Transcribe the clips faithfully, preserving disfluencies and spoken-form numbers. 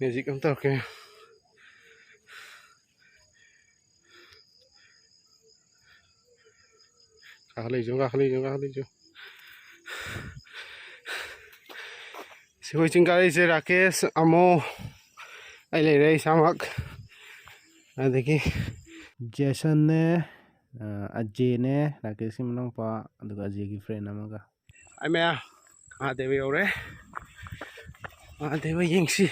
Music ꯑꯃ ꯇꯧꯔꯛꯀꯦ꯫ ꯀꯥꯈꯠꯂꯛꯏꯁꯨ, ꯀꯥꯈꯠꯂꯛꯏꯁꯨ, ꯀꯥꯈꯠꯂꯛꯏꯁꯨ꯫ ꯁꯤ ꯑꯩꯈꯣꯏ ꯆꯤꯡ ꯀꯥꯔꯛꯏꯁꯦ ꯔꯥꯀꯦꯁ, ꯑꯃꯣ, ꯑꯩ ꯂꯩꯔꯦ ꯏꯁꯥꯃꯛ, ꯑꯗꯒꯤ ꯖꯦꯁꯟꯅꯦ, ꯑ, ꯑꯖꯦꯅꯦ, ꯔꯥꯀꯦꯁꯀꯤ ꯃꯅꯥꯎꯄꯥ, ꯑꯗꯨꯒ ꯑꯖꯦꯒꯤ ꯐ꯭ꯔꯦꯟ ꯑꯃꯒ꯫ ꯑꯩ ꯃꯌꯥ ꯃꯍꯥꯗꯦꯕ ꯌꯧꯔꯦ꯫ ꯃꯍꯥꯗꯦꯕ ꯌꯦꯡꯁꯤ꯫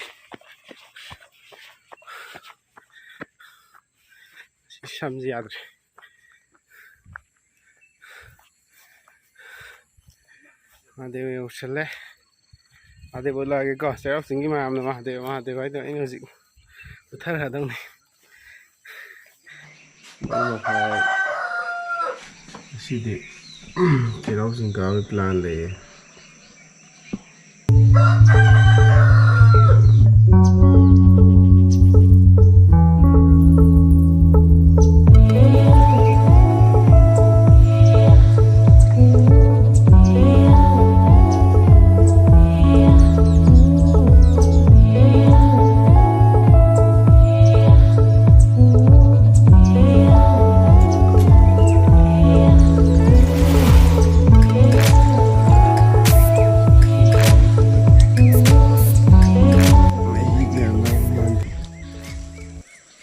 ꯁꯤ ꯁꯝꯁꯤ ꯌꯥꯗ꯭ꯔꯦ꯫ ꯃꯍꯥꯗꯦꯕ ꯌꯧꯁꯜꯂꯦ꯫ ꯃꯍꯥꯗꯦꯕ ꯎꯠꯂꯛꯑꯒꯦꯀꯣ꯫ ꯆꯩꯔꯥꯎ ꯆꯤꯡꯒꯤ ꯃꯌꯥꯝꯅ ꯃꯍꯥꯗꯦꯕ, ꯃꯍꯥꯗꯦꯕ ꯍꯥꯏꯗꯣ ꯑꯩꯅ ꯍꯧꯖꯤꯛ ꯄꯨꯊꯔꯛꯑꯗꯧꯅꯤ꯫ ꯃꯔꯤ ꯃꯈꯥꯏ꯫ ꯉꯁꯤꯗꯤ ꯆꯩꯔꯥꯎ ꯆꯤꯡ ꯀꯥꯕꯒꯤ ꯄ꯭ꯂꯥꯟ ꯂꯩꯌꯦ꯫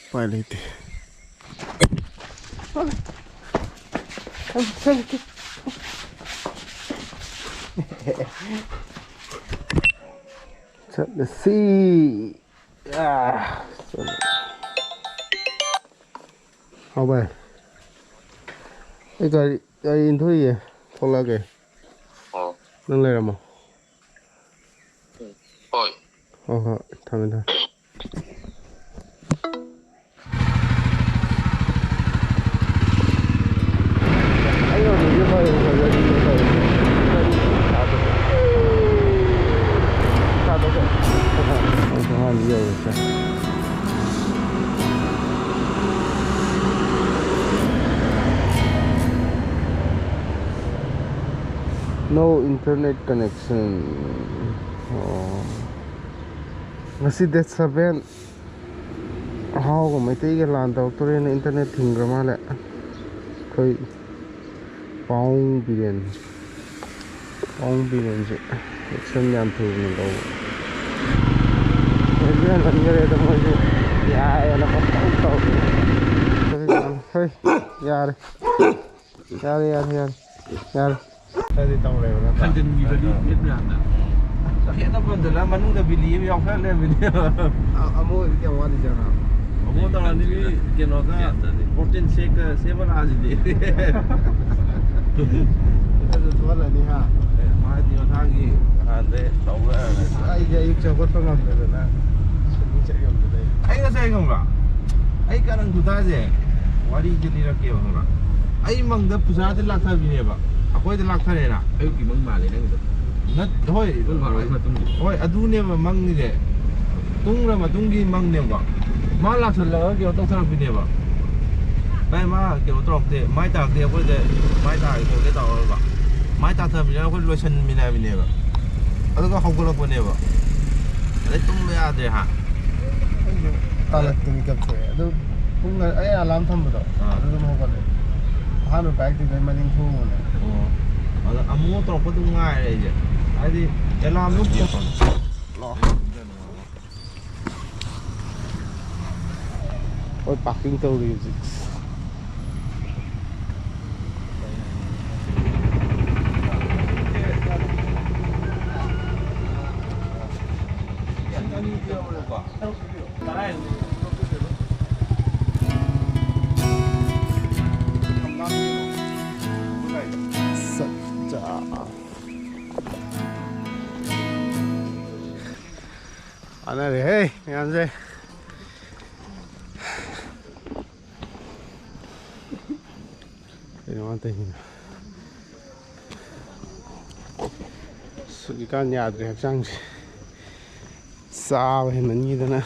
ꯎꯄꯥꯏ ꯂꯩꯇꯦ꯫ ꯆꯠꯂꯁꯤ꯫ ꯑꯥ, ꯆꯠꯂꯦ꯫ ꯍꯥꯎ ꯚꯥꯏ, ꯑꯩ ꯒꯥꯔꯤ, ꯒꯥꯔꯤ ꯏꯟꯊꯣꯛꯏꯌꯦ, ꯊꯣꯛꯂꯛꯑꯒꯦ꯫ ꯑꯣ꯫ ꯅꯪ ꯂꯩꯔꯝꯃꯣ꯫ ꯎꯝ꯫ ꯍꯣꯏ꯫ ꯍꯣꯏ, ꯍꯣꯏ, ꯊꯝꯃꯦ, ꯊꯝꯃꯦ꯫ No internet connection. ꯑꯣ꯫ ꯉꯁꯤ ꯗꯦꯠ ꯁꯚꯦꯟ꯫ ꯑꯍꯥꯎꯒ ꯃꯩꯇꯩꯒ ꯂꯥꯟ ꯇꯧꯔꯛꯇꯣꯔꯦꯅ ꯏꯟꯇꯔꯅꯦꯠ ꯊꯤꯡꯈ꯭ꯔ ꯃꯥꯜꯂꯦ꯫ ꯑꯩꯈꯣꯏ ꯄꯥꯎꯡ ꯕꯤꯔꯦꯟ, ꯄꯥꯎꯡ ꯕꯤꯔꯦꯟꯁꯦ ꯑꯦꯛꯁꯟ ꯌꯥꯝ ꯊꯨꯅ ꯂꯧꯕ꯫ ꯂꯣꯏꯁꯤꯟ ꯍꯟꯈ꯭ꯔꯦꯗ ꯃꯣꯏꯁꯦ꯫ ꯌꯥꯏꯌꯦꯅ ꯄꯪꯇꯧ ꯇꯧꯔꯦ꯫ ꯍꯣꯏ, ꯌꯥꯔꯦ꯫ ꯌꯥꯔꯦ, ꯌꯥꯔꯦ, ꯌꯥꯔꯦ꯫ ꯌꯥꯔꯦ꯫ ꯈꯔꯗꯤ ꯇꯧꯔꯦꯕ ꯅꯠꯇ꯭ꯔꯥ? ꯈꯟꯖꯤꯟꯈꯤꯕꯒꯤ ꯃꯤꯠ ꯃꯌꯥꯝꯗ꯫ ꯈꯦꯠꯅ ꯄꯟꯖꯜꯂ ꯃꯅꯨꯡꯗ ꯕꯤꯂꯤ ꯑꯃ ꯌꯥꯎꯁꯜꯂꯦ, ꯕꯤꯂꯤ ꯑꯃ꯫ ꯑ-, ꯑꯃꯨꯛ ꯑꯣꯏꯗꯤ ꯀꯌꯥꯝ ꯋꯥꯠꯂꯤ ꯖꯥꯠꯅꯣ? ꯑꯃꯨꯛ ꯇꯧꯔꯅꯤ ꯃꯤ ꯀꯩꯅꯣꯒ, ꯄ꯭ꯔꯣꯇꯤꯟ ꯁꯦꯛꯀ ꯁꯦꯝꯃ ꯂꯥꯛꯑꯁꯤꯗꯤ꯫ ꯑꯗꯨ ꯊꯣꯛꯍꯜꯂꯅꯤ ꯍꯥ? ꯑꯦ, ꯃꯥꯗꯤ ꯃꯁꯥꯒꯤ ꯅꯍꯥꯟꯗꯩ ꯇꯧ ꯂꯩꯔꯝꯃꯦ꯫ ꯑꯩꯗꯤ ꯑꯌꯨꯛꯁꯦ ꯍꯧꯒꯠꯄ ꯉꯝꯗꯗꯅ ꯁ꯭ꯋꯤꯃꯤꯡ ꯆꯠ ꯉꯝꯗ ꯂꯩꯔꯦ꯫ ꯑꯩ ꯉꯁꯥꯏ ꯈꯪꯕ꯭ꯔꯥ? ꯑꯩ ꯀꯔꯟ ꯈꯨꯊꯥꯁꯦ ꯋꯥꯔꯤꯁꯦ ꯂꯤꯔꯛꯀꯦꯕ, ꯈꯪꯕ꯭ꯔꯥ? ꯑꯩ ꯃꯪꯗ ꯄꯨꯖꯥꯗ ꯂꯥꯛꯊꯕꯤꯅꯦꯕ, ꯑꯩꯈꯣꯏꯗ ꯂꯥꯛꯊꯔꯦꯅ꯫ ꯑꯌꯨꯛꯀꯤ ꯃꯪ ꯃꯥꯜꯂꯦ ꯅꯪꯒꯤꯗꯣ꯫ ꯅꯠ-, ꯍꯣꯏ꯫ ꯄꯨꯡ ꯕꯥꯔꯣꯒꯤ ꯃꯇꯨꯡꯗ꯫ ꯍꯣꯏ, ꯑꯗꯨꯅꯦꯕ ꯃꯪꯉꯤꯁꯦ꯫ ꯇꯨꯝꯈ꯭ꯔ ꯃꯇꯨꯡꯒꯤ ꯃꯪꯅꯦꯕꯀꯣ꯫ ꯃꯥ ꯂꯥꯛꯁꯜꯂꯒ ꯀꯩꯅꯣ ꯇꯧꯊꯔꯛꯄꯤꯅꯦꯕ꯫ ꯚꯥꯏ, ꯃꯥ ꯀꯩꯅꯣ ꯇꯧꯔꯛꯇꯦ, ꯃꯥꯏ ꯇꯥꯔꯛꯇꯦ, ꯑꯩꯈꯣꯏꯗ ꯃꯥꯏ ꯇꯥꯔꯒꯦ ꯈꯣꯠꯀꯦ ꯇꯧꯔꯒ ꯃꯥꯏ ꯇꯥꯊꯕꯤꯅꯦꯕ, ꯑꯩꯈꯣꯏ ꯂꯣꯏꯁꯟꯃꯤꯟꯅꯕꯤꯅꯦꯕ꯫ ꯑꯗꯨꯒ ꯍꯧꯒꯠꯂꯛꯄꯅꯦꯕ꯫ ꯑꯗꯩ ꯇꯨꯝꯕ ꯌꯥꯗ꯭ꯔꯦ ꯍꯥ꯫ ꯑꯩꯁꯨ ꯇꯥꯂꯛꯇ ꯃꯤꯀꯞ ꯊꯣꯛꯑꯦ꯫ ꯑꯗꯨ ꯄꯨꯡ ꯑꯩ ꯑꯂꯥꯔꯝ ꯊꯝꯕꯗꯣ ꯑꯥ꯫ ꯑꯗꯨ ꯑꯗꯨꯝ ꯍꯧꯒꯠꯂꯦ꯫ ꯑꯍꯥꯟꯕ ꯄꯥꯏꯔꯛꯇ꯭ꯔꯤꯉꯩ ꯃꯅꯤꯡ ꯊꯣꯡꯕꯅꯦ꯫ ꯑꯣ꯫ ꯑꯗ ꯑꯃꯨꯛ ꯇꯧꯔꯛꯄꯗꯨ ꯉꯥꯏꯔꯦ ꯑꯩꯁꯦ꯫ ꯍꯥꯏꯗꯤ ꯑꯦꯂꯥꯔꯝꯗꯨ ꯍꯣꯏ, ꯄꯥꯔꯀꯤꯡ ꯇꯧꯔꯤ ꯍꯧꯖꯤꯛ꯫ ꯆꯠ-, ꯆꯥ꯫ ꯀꯥꯟꯅꯔꯦꯍꯦ ꯃꯌꯥꯝꯁꯦ꯫ ꯀꯩꯅꯣ ꯃꯥ ꯇꯧꯔꯤꯁꯤꯅ? ꯑꯁ, ꯍꯧꯖꯤꯛꯀꯥꯟ ꯌꯥꯗ꯭ꯔꯦ ꯍꯛꯆꯥꯡꯁꯦ꯫ ꯆꯥꯕ ꯍꯦꯟꯃꯟꯈꯤꯗꯅ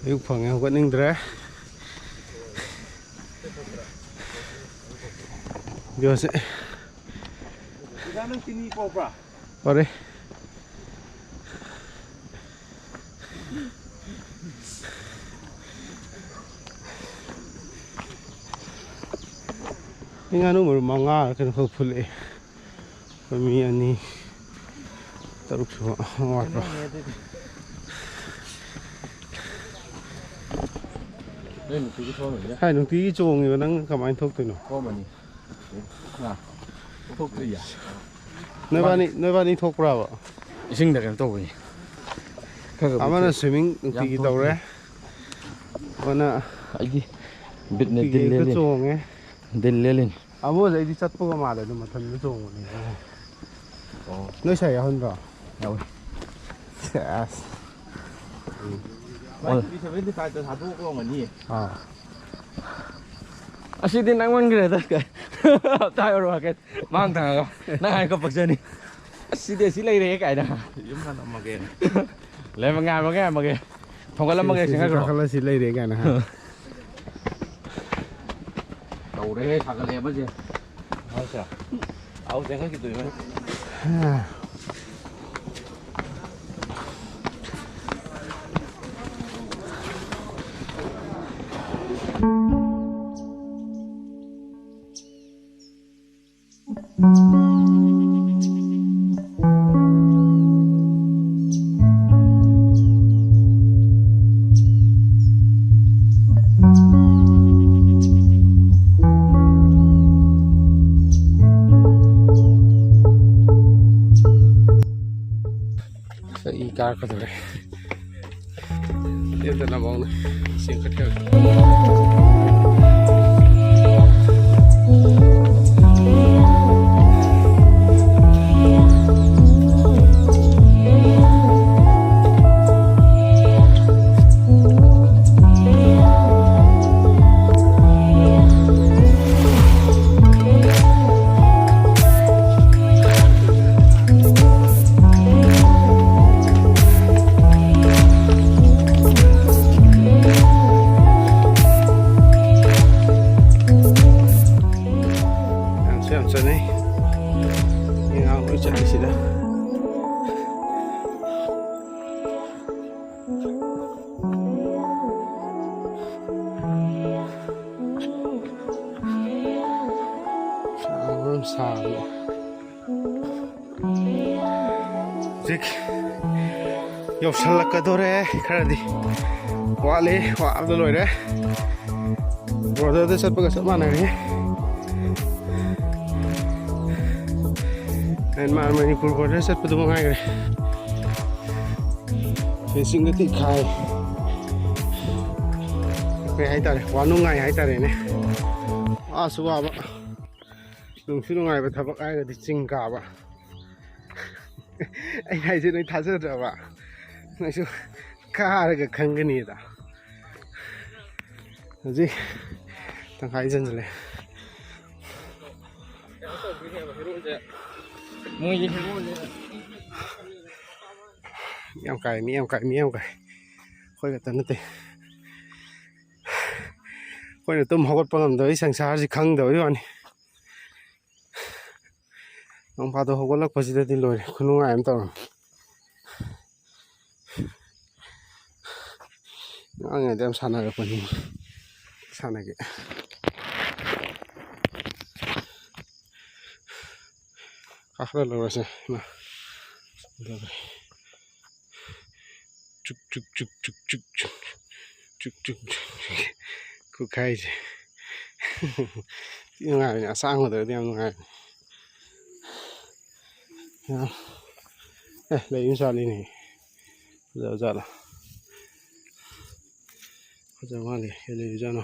ꯑꯌꯨꯛ ꯐꯪꯉꯦ ꯍꯧꯒꯠꯅꯤꯡꯗ꯭ꯔꯦ꯫ ꯚꯤꯗꯤꯑꯣꯁꯦ꯫ ꯑꯣꯖꯥ, ꯅꯪ ꯆꯤꯅꯤ ꯄꯣꯔꯛꯄ꯭ꯔꯥ? ꯐꯔꯦ꯫ ꯑꯩ ꯉꯥꯅꯨ ꯃꯔꯨꯝ ꯃꯉꯥꯔ ꯀꯩꯅꯣ ꯈꯛ ꯐꯨꯠꯂꯛꯑꯦ꯫ ꯑꯩꯈꯣꯏ ꯃꯤ ꯑꯅꯤ, ꯇꯔꯨꯛ ꯁꯨꯕ ꯋꯥꯠꯄ꯫ ꯅꯣꯏ ꯅꯨꯡꯇꯤꯒꯤ ꯊꯣꯛꯑꯝꯃꯤꯅꯦ꯫ ꯍꯥꯏ, ꯅꯨꯡꯇꯤꯒꯤ ꯆꯣꯡꯉꯤꯕ, ꯅꯪ ꯀꯃꯥꯏꯅ ꯊꯣꯛꯇꯣꯏꯅꯣ? ꯊꯣꯛꯑꯝꯃꯅꯤ꯫ ꯑꯥ, ꯊꯣꯛꯇ꯭ꯔꯤꯌꯦ꯫ ꯅꯣꯏꯕꯥꯅꯤ, ꯅꯣꯏꯕꯥꯅꯤ ꯊꯣꯛꯄ꯭ꯔꯥꯕ? ꯏꯁꯤꯡꯗ ꯀꯩꯅꯣ ꯇꯧꯕꯅꯤ꯫ ꯈꯔ ꯈꯔ ꯑꯃꯅ ꯊꯣꯛꯑꯦ꯫ Swimming ꯌꯥꯝ ꯅꯨꯡꯇꯤꯒꯤ ꯊꯣꯛꯇꯦ꯫ ꯇꯧꯔꯦ꯫ ꯑꯃꯅ ꯑꯩꯗꯤ ꯕꯤꯠꯅ ꯅꯨꯡꯇꯤꯒꯤ ꯗꯤꯜ ꯍꯦꯛꯇ ꯂꯦꯜꯂꯤ꯫ ꯆꯣꯡꯉꯦ꯫ ꯗꯤꯜ ꯂꯦꯜꯂꯤꯅꯤ꯫ ꯑꯃꯨꯛ ꯑꯩꯗꯤ ꯆꯠꯄꯒ ꯃꯥꯜꯂꯦ, ꯑꯗꯨꯝ ꯃꯊꯟꯇ ꯆꯣꯡꯕꯅꯦ꯫ ꯑꯣ꯫ ꯅꯣꯏ ꯁꯥꯏ ꯌꯥꯎꯍꯟꯗ꯭ꯔꯣ? ꯌꯥꯎꯋꯦ꯫ ꯁꯦꯁ꯫ ꯃꯥꯏ ꯊꯥꯗꯣꯛꯑꯒ ꯑꯣꯏꯔꯝꯒꯅꯤ꯫ ꯑꯥ꯫ ꯑꯁꯤꯗꯤ ꯅꯪꯃꯟꯈ꯭ꯔꯦꯗ꯫ ꯍꯞꯇꯥ ꯌꯧꯔꯛꯑꯒꯦ꯫ ꯃꯥꯡ ꯊꯪꯉꯒ ꯅꯪ ꯍꯥꯏ ꯀꯞꯄꯛꯆꯅꯤ꯫ "ꯑꯁ, ꯁꯤꯗꯤ ꯑꯁꯤ ꯂꯩꯔꯦ" ꯀꯥꯏꯅ꯫ ꯌꯨꯝ ꯍꯜꯂꯝꯃꯒꯦ꯫ ꯂꯩꯔꯝꯃꯒꯦ, ꯍꯜꯂꯝꯃꯒꯦ, ꯍꯜꯂꯝꯃꯒꯦ꯫ ꯊꯣꯡꯒꯠꯂꯝꯃꯒꯦ ꯁꯤ, ꯁꯤ ꯁꯤꯡꯉꯛꯈ꯭ꯔꯣ꯫ ꯀꯥꯈꯠꯂ ꯁꯤ ꯂꯩꯔꯦ ꯀꯥꯏꯅ, ꯍꯥ? ꯇꯧꯔꯦꯍꯦ, ꯁꯥꯒꯠꯂꯛꯑꯦ ꯑꯃꯁꯦ꯫ ꯍꯥꯎꯁꯦ꯫ ꯑꯥꯎ, ꯆꯦꯟꯈꯠꯈꯤꯗꯣꯏꯅꯦ꯫ ꯍꯥ꯫ ꯑꯁ, ꯏ ꯀꯥꯔꯛꯀꯗꯧꯔꯦ꯫ ꯂꯦꯞꯇꯅ ꯃꯑꯣꯡꯗ ꯆꯤꯡꯈꯠꯈ꯭ꯔꯦ꯫ ꯍꯧꯖꯤꯛ ꯌꯧꯁꯜꯂꯛꯀꯗꯣꯔꯦ꯫ ꯈꯔꯗꯤ ꯋꯥꯠꯂꯤ, ꯋꯥꯕꯗ ꯂꯣꯏꯔꯦ꯫ ꯕꯣꯔꯗꯔꯗ ꯆꯠꯄꯒ ꯆꯞ ꯃꯥꯟꯅꯔꯦ꯫ ꯃ꯭ꯌꯥꯟꯃꯥꯔ ꯃꯅꯤꯄꯨꯔ ꯕꯣꯔꯗꯔ ꯆꯠꯄꯗꯨ ꯃꯉꯥꯏꯈ꯭ꯔꯦ꯫ ꯐꯦꯟꯁꯤꯡꯒ ꯊꯤ ꯈꯥꯏ꯫ ꯀꯩ ꯍꯥꯏꯇꯥꯔꯦ, ꯋꯥ ꯅꯨꯡꯉꯥꯏ ꯍꯥꯏꯇꯥꯔꯦꯅꯦ꯫ ꯋꯥꯁꯨ ꯋꯥꯕ, ꯅꯨꯡꯁꯨ ꯅꯨꯡꯉꯥꯏꯕ ꯊꯕꯛ ꯍꯥꯏꯔꯒꯗꯤ ꯆꯤꯡ ꯀꯥꯕ꯫ ꯑꯩ ꯍꯥꯏꯁꯦ ꯅꯣꯏ ꯊꯥꯖꯗ꯭ꯔꯕ? ꯅꯣꯏꯁꯨ ꯀꯥꯔꯒ ꯈꯪꯒꯅꯤꯗ꯫ ꯍꯧꯖꯤꯛ ꯇꯪꯈꯥꯏ ꯆꯟꯁꯤꯜꯂꯦ꯫ ꯃꯣꯏꯒꯤ ꯍꯦꯔꯣꯁꯦ꯫ ꯃꯤ ꯌꯥꯝ ꯀꯥꯏ, ꯃꯤ ꯌꯥꯝ ꯀꯥꯏ, ꯃꯤ ꯌꯥꯝ ꯀꯥꯏ꯫ ꯑꯩꯈꯣꯏ ꯈꯛꯇ ꯅꯠꯇꯦ꯫ ꯑꯩꯈꯣꯏꯅ ꯇꯨꯝ ꯍꯧꯒꯠꯄ ꯉꯝꯗꯕꯒꯤ ꯁꯪꯁꯥꯔꯁꯤ ꯈꯪꯗꯕꯩ ꯋꯥꯅꯤ꯫ ꯅꯣꯡ ꯐꯥꯗꯣꯛ ꯍꯧꯒꯠꯂꯛꯄꯁꯤꯗꯗꯤ ꯂꯣꯏꯔꯦ, ꯈꯨꯅꯨꯡꯉꯥꯏ ꯑꯃ ꯇꯧꯔꯝꯃꯤ꯫ ꯑꯉꯥꯡꯉꯩꯗ ꯌꯥꯝ ꯁꯥꯟꯅꯔꯛꯄꯅꯤ꯫ ꯁꯥꯟꯅꯒꯦ꯫ ꯀꯥꯈꯠꯂ ꯂꯧꯔꯁꯦ꯫ ꯏꯃꯥ꯫ ꯆꯨꯛ, ꯆꯨꯛ, ꯆꯨꯛ, ꯆꯨꯛ, ꯆꯨꯛ, ꯆꯨꯛ꯫ ꯆꯨꯛ, ꯆꯨꯛ, ꯆꯨꯛ, ꯆꯨꯛ꯫ ꯈꯨꯈꯥꯏꯁꯦ꯫ ꯊꯤ ꯅꯨꯡꯉꯥꯏꯕꯅꯦ, ꯑꯁꯥꯡꯕꯗꯒꯗꯤ ꯌꯥꯝ ꯅꯨꯡꯉꯥꯏꯕꯅꯦ꯫ ꯌꯥꯝ-, ꯑꯦ, ꯂꯩ ꯑꯃ ꯁꯥꯠꯂꯤꯅꯦ꯫ ꯐꯖꯕ ꯖꯥꯠꯂꯣ? ꯐꯖꯕ ꯃꯥꯜꯂꯦ꯫ ꯀꯩ ꯂꯩꯕꯖꯥꯠꯅꯣ?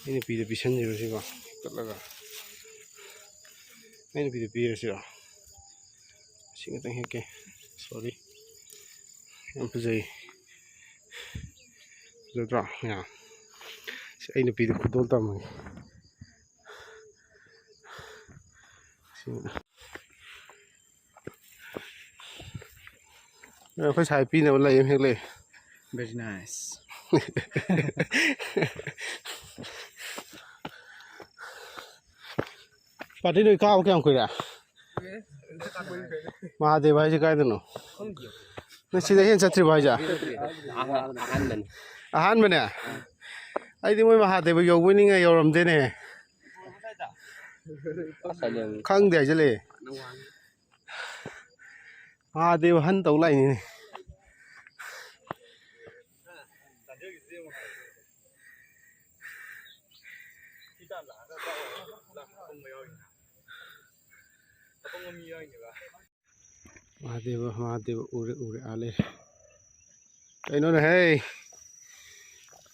ꯑꯩ ꯅꯨꯄꯤꯗ ꯄꯤꯁꯟꯁꯤꯔꯣ ꯁꯤꯀꯣ? ꯀꯛꯂꯒ꯫ ꯑꯩ ꯅꯨꯄꯤꯗ ꯄꯤꯔꯁꯤꯔꯣ? ꯁꯤ ꯈꯤꯇꯪ ꯍꯦꯛꯀꯦ꯫ Sorry꯫ ꯌꯥꯝ ꯐꯖꯩ꯫ ꯐꯖꯗ꯭ꯔꯣ? ꯌꯥꯝ꯫ ꯁꯤ ꯑꯩ ꯅꯨꯄꯤꯗ ꯈꯨꯗꯣꯜ ꯇꯝꯃꯒꯦ꯫ ꯁꯤ꯫ ꯑꯩꯈꯣꯏ ꯁꯥꯏ ꯄꯤꯅꯕ ꯂꯩ ꯑꯃ ꯍꯦꯛ ꯂꯩ꯫ Very nice꯫ ꯄꯥꯔꯇꯤ ꯅꯣꯏ ꯀꯥꯕ ꯀꯌꯥꯝ ꯀꯨꯏꯔꯦ? ꯃꯍꯥꯗꯦꯕ ꯍꯥꯏꯁꯦ ꯀꯥꯏꯗꯅꯣ? ꯅꯪ ꯁꯤꯗ ꯍꯦꯟ ꯆꯠꯇ꯭ꯔꯤꯕꯣ ꯍꯥꯏꯁꯦ? ꯑꯍꯥꯟꯕꯅꯦ꯫ ꯑꯍꯥꯟꯕꯅꯦ? ꯑꯩꯗꯤ ꯃꯣꯏ ꯃꯍꯥꯗꯦꯕ ꯌꯧꯕꯣꯏ ꯅꯤꯡꯉ ꯌꯧꯔꯝꯗꯦꯅꯦ꯫ ꯈꯪꯗꯦ ꯍꯥꯏꯖꯜꯂꯛꯑꯦ꯫ ꯃꯍꯥꯗꯦꯕ ꯍꯟ ꯇꯧ ꯂꯥꯛꯏꯅꯤꯅꯦ꯫ ꯃꯍꯥꯗꯦꯕ, ꯃꯍꯥꯗꯦꯕ, ꯎꯔꯦ, ꯎꯔꯦ, ꯑꯥ ꯂꯩꯔꯦ꯫ ꯀꯩꯅꯣꯅꯦꯍꯦ?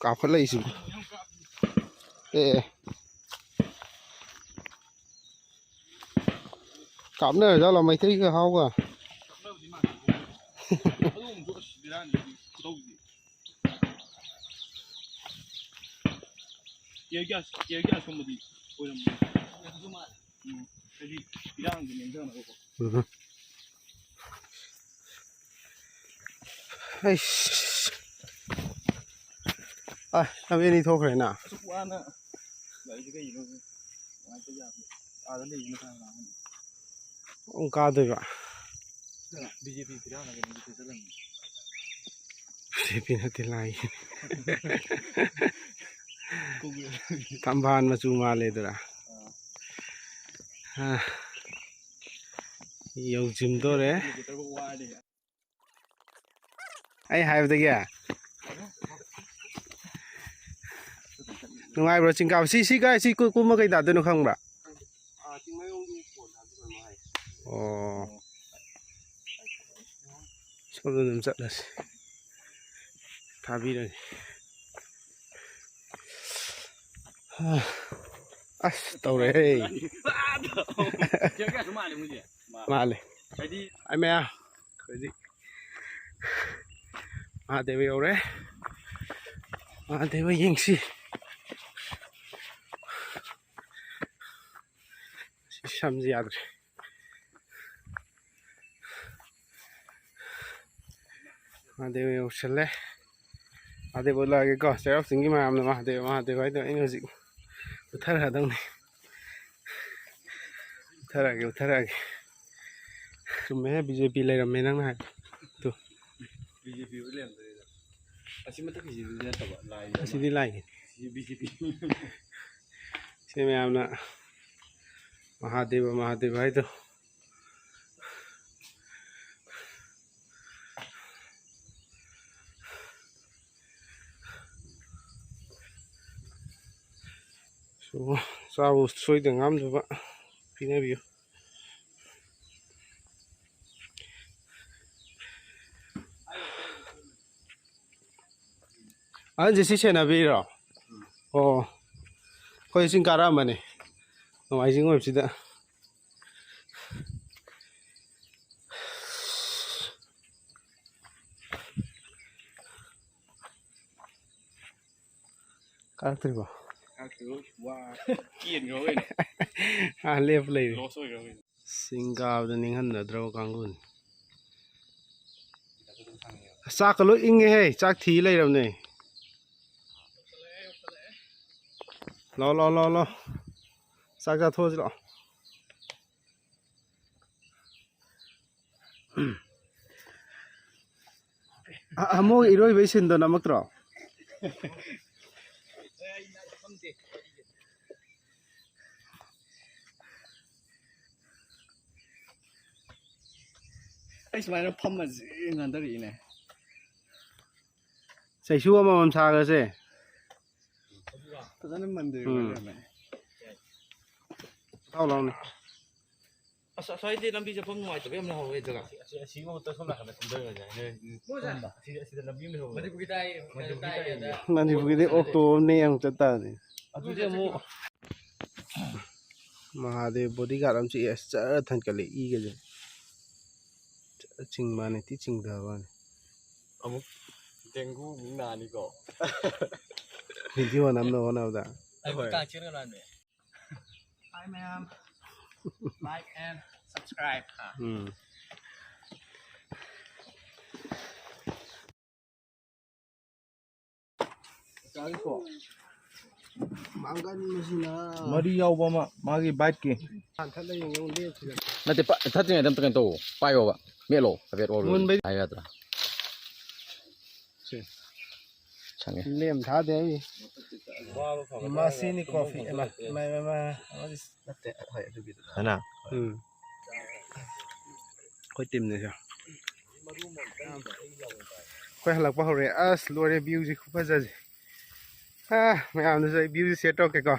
ꯀꯥꯞꯈꯠꯂꯛꯏꯁꯤꯕꯨ꯫ ꯑꯦ, ꯑꯦ꯫ ꯀꯥꯞꯅꯔꯖꯥꯠꯂꯣ ꯃꯩꯇꯩꯒ ꯍꯥꯎꯒ? ꯇꯤꯌꯔ ꯒ꯭ꯌꯥꯁ, ꯇꯤꯌꯔ ꯒ꯭ꯌꯥꯁꯀꯨꯝꯕꯗꯤ ꯑꯣꯏꯔꯝꯃꯣꯏ꯫ ꯎꯝ, ꯍꯥꯏꯗꯤ ꯏꯔꯥꯡꯁꯦ ꯅꯦꯝꯊꯅꯕꯀꯣ꯫ ꯎꯝ꯫ ꯑꯩꯁ꯫ ꯑ, ꯂꯝꯕꯤ ꯑꯅꯤ ꯊꯣꯛꯈ꯭ꯔꯦꯅ꯫ ꯑꯁꯨꯛ ꯋꯥꯅ ꯂꯥꯛꯏꯁꯦ ꯀꯩꯒꯤꯅꯣ? ꯅꯨꯡꯉꯥꯏꯇ ꯌꯥꯗꯦ꯫ ꯑꯥꯗ ꯂꯩꯕꯅ ꯈꯔ ꯅꯨꯡꯉꯥꯏ꯫ ꯑꯃꯨꯛ ꯀꯥꯗꯣꯏꯕ꯫ ꯁꯤꯗꯅ ꯕꯤ ꯖꯦ ꯄꯤ ꯐꯤꯔꯥꯅ ꯀꯩꯅꯣ ꯆꯠꯂꯝꯃꯤ꯫ ꯕꯤ ꯖꯦ ꯄꯤ ꯅꯠꯇꯦ, ꯂꯥꯏ꯫ ꯀꯣꯡꯒ꯭ꯔꯦꯁ꯫ ꯊꯝꯕꯥꯜ ꯃꯆꯨ ꯃꯥꯜꯂꯦꯗꯨꯔꯥ? ꯑꯥ꯫ ꯑꯥ꯫ ꯌꯧꯁꯤꯟꯗꯣꯔꯦ꯫ ꯋꯥꯔꯦ꯫ ꯑꯩ ꯍꯥꯏꯕꯗꯒꯤ꯫ ꯅꯨꯡꯉꯥꯏꯕ꯭ꯔꯣ ꯆꯤꯡ ꯀꯥꯕ? ꯁꯤ, ꯁꯤ ꯀꯥꯏ, ꯁꯤ ꯀꯨ-, ꯀꯨꯝꯃ ꯀꯩ ꯇꯥꯗꯣꯏꯅꯣ ꯈꯪꯕ꯭ꯔꯥ? ꯑꯣ꯫ ꯁꯣꯝꯗ ꯑꯗꯨꯝ ꯆꯠꯂꯁꯤ꯫ ꯊꯥꯕꯤꯔꯒꯦ꯫ ꯑꯁ, ꯇꯧꯔꯦꯍꯦ꯫ ꯃꯥꯜꯂꯦ꯫ ꯑꯩ ꯃꯌꯥ ꯍꯧꯖꯤꯛ ꯃꯍꯥꯗꯦꯕ ꯌꯧꯔꯦ꯫ ꯃꯍꯥꯗꯦꯕ ꯌꯦꯡꯁꯤ꯫ ꯁꯤ ꯁꯝꯁꯤ ꯌꯥꯗ꯭ꯔꯦ꯫ ꯃꯍꯥꯗꯦꯕ ꯌꯧꯁꯜꯂꯦ꯫ ꯃꯍꯥꯗꯦꯕ ꯎꯠꯂꯛꯑꯒꯦꯀꯣ꯫ ꯆꯩꯔꯥꯎ ꯆꯤꯡꯒꯤ ꯃꯌꯥꯝꯅ ꯃꯍꯥꯗꯦꯕ, ꯃꯍꯥꯗꯦꯕ ꯍꯥꯏꯗꯣ ꯑꯩꯅ ꯍꯧꯖꯤꯛ ꯎꯠꯊꯔꯛꯑꯗꯧꯅꯤ꯫ ꯎꯠꯊꯔꯛꯑꯒꯦ, ꯎꯠꯊꯔꯛꯑꯒꯦ꯫ ꯆꯨꯝꯃꯦꯍꯦ, ꯕꯤ ꯖꯦ ꯄꯤ ꯂꯩꯔꯝꯃꯦ ꯅꯪꯅ ꯍꯥꯏꯕꯗꯣ꯫ ꯇꯨ꯫ ꯕꯤ ꯖꯦ ꯄꯤ ꯑꯣꯏ ꯂꯩꯔꯝꯗꯣꯏꯅꯦ꯫ ꯑꯁꯤ ꯃꯊꯛꯀꯤꯁꯤꯗꯤ ꯅꯠꯇꯕ, ꯂꯥꯏ ꯑꯃ꯫ ꯑꯁꯤꯗꯤ ꯂꯥꯏꯅꯤ꯫ ꯁꯤ ꯕꯤ ꯖꯦ ꯄꯤ꯫ ꯁꯤ ꯃꯌꯥꯝꯅ ꯃꯍꯥꯗꯦꯕ, ꯃꯍꯥꯗꯦꯕ ꯍꯥꯏꯗꯣ꯫ ꯆꯥꯕꯨ ꯁꯣꯏꯗ ꯉꯥꯝꯗꯕ ꯄꯤꯅꯕꯤꯌꯨ꯫ ꯑꯍꯟꯁꯦ ꯁꯤ ꯁꯦꯟꯅꯕꯤꯔꯣ? ꯑꯣ, ꯑꯩꯈꯣꯏ ꯆꯤꯡ ꯀꯥꯔꯛꯑꯝꯕꯅꯦ ꯅꯣꯡꯃꯥꯏꯖꯤꯡ ꯑꯣꯏꯕꯁꯤꯗ꯫ ꯀꯥꯔꯛꯇ꯭ꯔꯤꯕꯣ? ꯀꯦꯟꯈ꯭ꯔꯕ ꯀꯩꯅꯣ? ꯑꯥ, ꯂꯦꯞꯄ ꯂꯩꯔꯦ꯫ ꯂꯣꯁ ꯑꯣꯏꯈ꯭ꯔꯕ ꯀꯩꯅꯣ? ꯆꯤꯡ ꯀꯥꯕꯗ ꯅꯤꯡꯍꯟꯅꯗ꯭ꯔꯕ ꯀꯥꯡꯕꯨꯅꯤ꯫ ꯆꯥꯛꯀ ꯂꯣꯏ ꯏꯪꯉꯦꯍꯦ, ꯆꯥꯛ ꯊꯤ ꯂꯩꯔꯕꯅꯦ꯫ ꯂꯥꯛꯑꯣ, ꯂꯥꯛꯑꯣ, ꯂꯥꯛꯑꯣ, ꯂꯥꯛꯑꯣ꯫ ꯆꯥꯛ ꯆꯥꯊꯣꯛꯑꯁꯤ ꯂꯥꯛꯑꯣ꯫ ꯑ-, ꯑꯃꯨꯛ ꯏꯔꯣꯏꯕꯩ ꯁꯤꯟꯗꯣ ꯅꯝꯃꯛꯇ꯭ꯔꯣ? ꯑꯩ ꯁꯨꯃꯥꯏꯅ ꯐꯝꯃꯁꯤ ꯉꯥꯟꯊꯔꯛꯏꯅꯦ꯫ ꯆꯩꯁꯨ ꯑꯃꯃꯝ ꯁꯥꯈ꯭ꯔꯁꯦ꯫ ꯐꯖꯅ ꯃꯟꯗꯤꯔ ꯎꯝ꯫ ꯑꯣꯏ ꯂꯩꯔꯝꯃꯦ꯫ ꯊꯥꯎ ꯂꯥꯎꯅꯦ꯫ ꯑꯁ, ꯑꯁ꯭ꯋꯥꯏꯗꯤ ꯂꯝꯕꯤ ꯆꯠꯐꯝ ꯅꯨꯡꯉꯥꯏꯇꯕ ꯌꯥꯝ ꯂꯩꯍꯧꯋꯦ ꯖꯒꯥ꯫ ꯑꯁꯤ, ꯑꯁꯤꯃꯛꯇ ꯁꯣꯝ ꯅꯥꯀꯟꯗ ꯀꯨꯝꯊꯔꯒ ꯍꯥꯏꯅꯔꯦ꯫ ꯁꯣꯝꯗ, ꯑꯁꯤꯗ, ꯑꯁꯤꯗ ꯂꯝꯕꯤ ꯑꯃ ꯂꯩꯍꯧꯋꯦ꯫ ꯃꯅꯤꯄꯨꯔꯒꯤ ꯇꯥꯏꯌꯦ, ꯃꯅꯤꯄꯨꯔꯒꯤ ꯇꯥꯏꯌꯦ꯫ ꯃꯅꯤꯄꯨꯔꯒꯤꯗꯤ ꯑꯣꯛꯇꯣ ꯑꯃꯅꯦ ꯑꯃꯨꯛ ꯆꯠ ꯇꯥꯔꯗꯤ꯫ ꯑꯗꯨꯗꯤ ꯑꯃꯨꯛ ꯃꯍꯥꯗꯦꯕ ꯕꯣꯗꯤꯒꯥꯔꯗ ꯑꯃ ꯆꯤꯛꯑꯦ꯫ ꯑꯁ, ꯖꯔ ꯊꯟꯀꯠꯂꯦ ꯏꯒꯁꯦ꯫ ꯖꯔ ꯆꯤꯡꯕꯅꯦ, ꯊꯤ ꯆꯤꯡꯊꯕꯅꯦ꯫ ꯑꯃꯨꯛ ꯗꯦꯡꯒꯨ ꯑꯃꯨꯛ ꯅꯥꯅꯤꯀꯣ꯫ ꯚꯤꯗꯤꯑꯣ ꯅꯝꯅꯕ ꯍꯣꯠꯅꯕꯗ꯫ ꯑꯩ ꯍꯣꯏ꯫ ꯀꯥꯡ ꯆꯦꯟꯒꯅꯨ ꯍꯥꯏꯕꯅꯦ꯫ Hi ꯃꯌꯥꯝ꯫ Like and subscribe ꯍꯥ꯫ ꯎꯝ꯫ ꯃꯥꯡꯒꯟꯕꯁꯤꯅ꯫ ꯃꯔꯤ ꯌꯥꯎꯕ ꯑꯃ, ꯃꯥꯒꯤ ꯕꯥꯏꯠꯀꯤ꯫ ꯅꯠꯇꯦ, ꯄ-, ꯊꯠꯇ꯭ꯔꯤꯉꯩꯗ ꯑꯝꯇ ꯀꯩꯅꯣ ꯇꯧ, ꯄꯥꯏꯌꯣꯕ, ꯃꯦꯠꯂꯣ, ꯍꯥꯏꯐꯦꯠ ꯑꯣꯜꯂꯣ꯫ ꯃꯨꯟꯕꯩ ꯍꯥꯏ ꯌꯥꯗ꯭ꯔꯥ? ꯁꯦ꯫ ꯁꯪꯉꯦ꯫ ꯂꯦꯝ ꯊꯥꯗꯦ ꯑꯩ꯫ ꯃꯁꯤꯅꯤ ꯀꯣꯐꯤ꯫ ꯏꯃꯥ, ꯏꯃꯥ, ꯏꯃꯥ, ꯏꯃꯥ꯫ ꯑꯃꯗꯤ ꯅꯠꯇꯦ, ꯍꯣꯏ, ꯑꯗꯨꯒꯤꯗꯨꯅ꯫ ꯍꯥꯏꯅ? ꯎꯝ꯫ ꯑꯩꯈꯣꯏ ꯇꯤꯝꯅꯦ ꯁꯦ꯫ ꯑꯩꯈꯣꯏ ꯍꯜꯂꯛꯄ ꯍꯧꯔꯦ꯫ ꯑꯁ, ꯂꯣꯏꯔꯦ, ꯚ꯭ꯌꯨꯁꯤ ꯈꯨꯐꯖꯁꯦ꯫ ꯑꯥ, ꯃꯌꯥꯝꯗꯁꯨ ꯑꯩ ꯚ꯭ꯌꯨꯁꯦ ꯁꯤꯌꯔ ꯇꯧꯔꯛꯀꯦꯀꯣ꯫